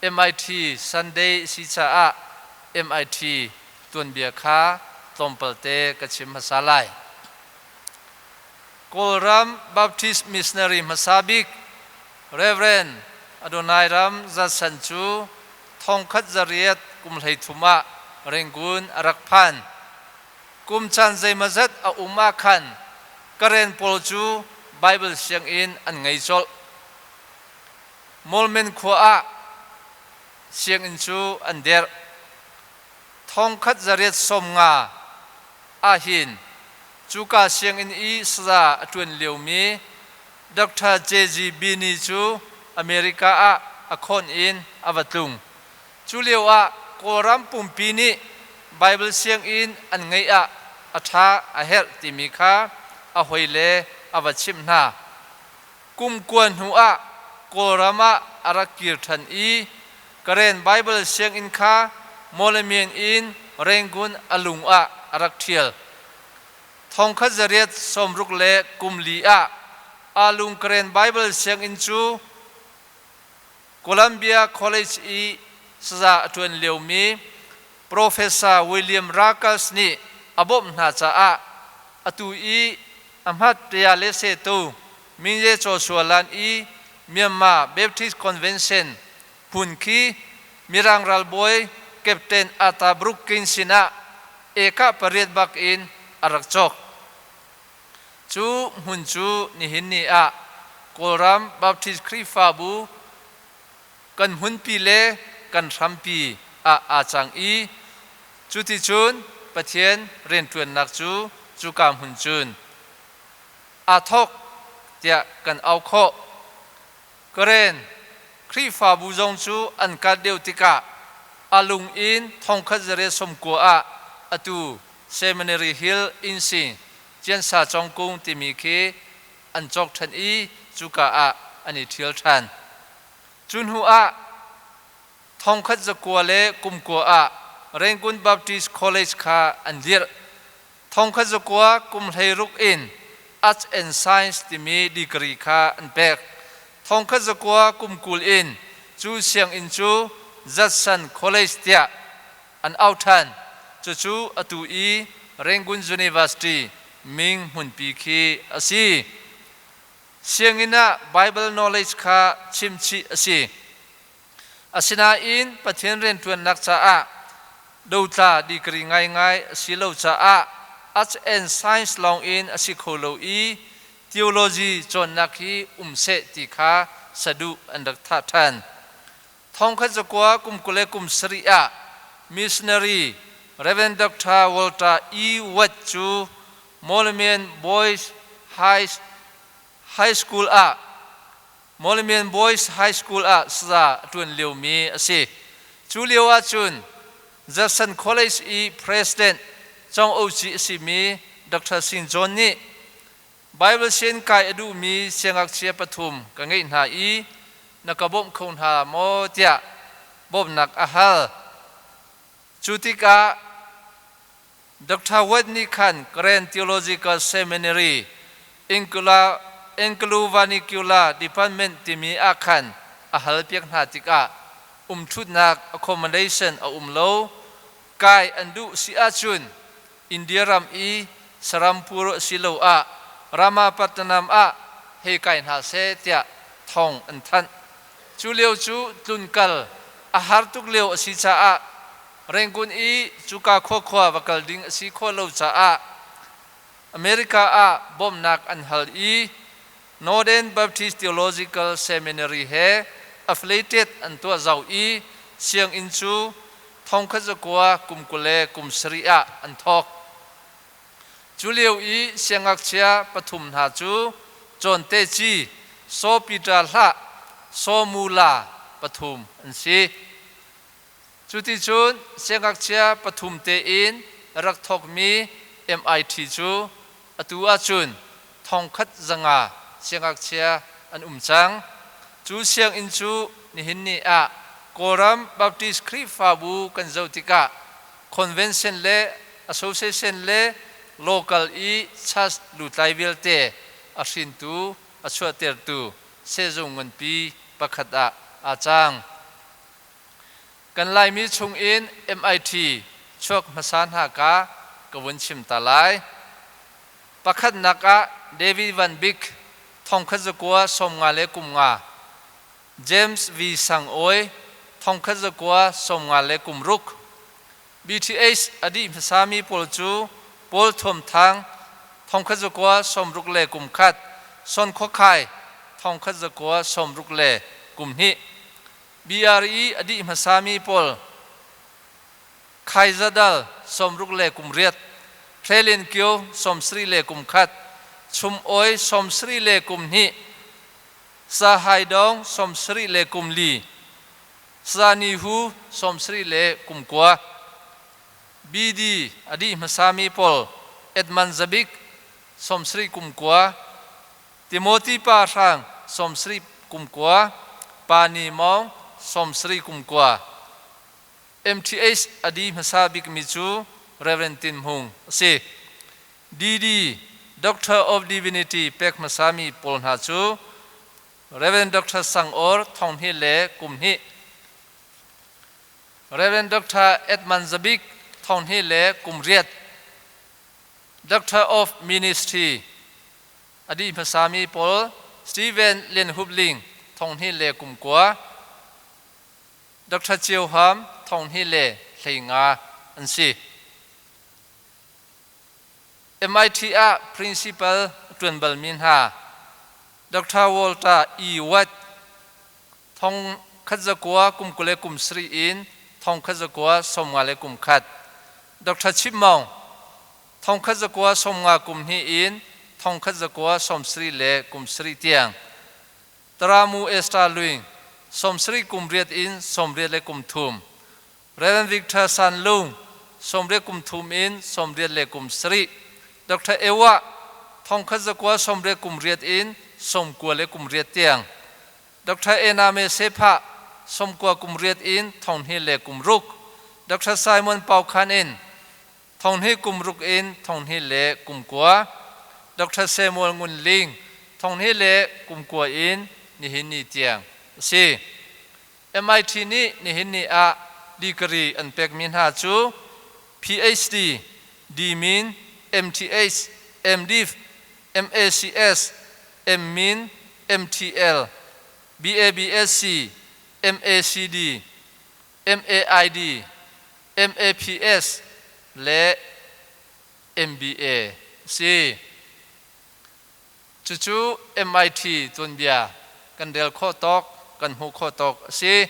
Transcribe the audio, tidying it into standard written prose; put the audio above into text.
MIT Sunday si caah MIT tuanbia kha tlawmpalte ka chim hmasa lai. Kawlram Baptist missionary hmasa bik Rev. Adonairam Judson cu thongkhat zariat kum 13 ah Rangoon a rak phan. Kum caan zeimawzat a um ah khan Karen pawl cu Baibal sianginn an ngei colh. Moulmein khua ah sianginn cu an derh. Thongkhat 850 ahhin cuka sianginn i saza a ṭuan liomi Dr. J.G. Binney cu America ah a khawn in a va tlung. Cu lioah Kawlram pumpi nih Baibal sianginn an ngeih ah a ṭha a herh timi kha a hawile a va chimh hna. Kum kua hnu ah Kawlram ah a rak kir ṭhan i Karen Baibal sianginn kha Mawlamyine in Rangoon a lung ah a rak ṭhial. Thongkhat 864 ah Alung Karen Baibal sianginn cu Columbia College i saza a ṭuan liomi Professor William Rackles nih a bawmh hna caah atu i Ahmad Ṭia le Setu Minye Joshua Lan i Myanmar Baptist Convention hmun khi Mirang ralbawi Captain Arthur Brookins sinah eka pariat bak in a rak cawk. Cu hmun cu nihin ni ah Kawlram Baptist Khrihfabu kan hmunpi le kan hrampi ah aa cang i cuticun Pathian rianṭuannak cu cuka hmun cun aa thawk tiah kan au khawh. Karen Khrihfabu zong cu an kat deuh tikah a lung in thongkhat zariat 90 ah atu Seminary Hill Insi Ciansa Congkung timi khi an cawk ṭhan i cuka ah an i ṭhial ṭhan. Cu hnu ah 1909 ah Rangoon Baptist College kha an dirh. 1916 in Arts and Science timi degree kha an pek. 1920 in cu sianginn cu Judson College tiah an auh ṭhan. Cucu atu i Rangoon University ming hmunpi khi a si. Sianginn ah Bible knowledge kha chimchih a si. Asinain Pathian rianṭuannak caah dotla degree ngaingai a si lo caah Arts and Science lawngin a si kho lo i theology cawnnak hi um seh ti kha saduh an rak thah ṭhan. Thongkhat zakua kum 27 ah missionary Rev. Dr. Walter E. Watt cu Mawlamyine Boys High, High School ah Mawlamyine Boys High School ah saza a ṭuan liomi a si. Cu lio ahcun Judson College i President Cong Oci a simi Dr. Sing John nih Baibal sian kai a duhmi siangngakchia pathum ka ngeih hna i na ka bawmh kho hna maw tiah bawmhnak a hal. Cu tikah Dr. Watt nih khan Grand Theological Seminary Anglo-Vernacular Department timi ah khan a halpiak hna tikah umṭhutnak accommodation a um lo. Kai an duh si ahcun India ram i Sarampur asiloah Ramapattanam ah hei kai hna seh tiah thawng an thanh. Cu lio cu tlunkal a har tuk lio a si caah Rangoon i cuka khuakhua va kal ding a si khawh lo caah America ah bawmhnak an hal i Northern Baptist Theological Seminary he affiliated an tuah zau i sianginn cu 1927 ah an thawk. Cu lio i siangngakchia pathum hna cu John Te Ci, Saw Peter Hlah, Saw Mu La pathum an si. Cuticun siangngakchia pathum tein rak thawkmi MIT cu atu ahcun 1500 siangngakchia an um cang. Cu sianginn cu nihin ni ah Kawlram Baptist Khrihfabu kan zoh tikah convention le association le local i church lutlai vialte a hrintu a chuahtertu sehzung nganpi pakhat ah aa cang. Kan Laimi chungin MIT chuak hmasa hna ka ka vun chim ta lai. Pakhatnak ah David Van Bik 1953, James V. Sang Awi 1956, BTH a dih hmasami pawl cu Paul Thuam Thang 1961, Son Khua Khai 1962, BRE a dih hmasami pawl Khaizadal 68, Hrelin Kio 71, Chum Awi 72, Sa Hai Dong 74, Sa Ni Hu 79, BD a dih hmasami pawl Edmund Zabik 79, Timothy pa hrang 79, Pa Ni Mawng 79. MTH a di hmasa bikmi cu Rev. Tin Hmung a si. DD, Doctor of Divinity pek hmasami pawl hna cu Rev. Dr. Sang Awr thonghnih le kum hnih, Rev. Dr. Edmund Zabik thonghnih le kum riat, Doctor of Ministry a dih hmasami pawl Steven Lian Hup Ling thonghnih le kum kua, Dr. Ceu Ham 2015 an si. MIT ah principal a ṭuan balmi hna Dr. Walter E. Watt 1927 in 1951, Dr. Chip Maung 1952 in 1977 tiang, Taramu Esther Luing 70 kum riat in 83, Rev. Victor San Lung 83 in 87, Dr. Ewa 1988 in 98 tiang, Dr. Ename Sepha 98 in 2006, Dr. Simon Pau Khan in 2006 in 2009, Dr. Samuel Ngun Ling 2009 in nihin ni tiang a si. MIT nih nihin ni ah degree an pekmi hna cu PhD, DMin, MTH, MDiv, MACS, MMin, MTL, BABSC, MACD, MAID, MAPS le MBA a si. Cucu MIT tuanbia kan rel khawh tawk, kan hmuh khawh tawk a si.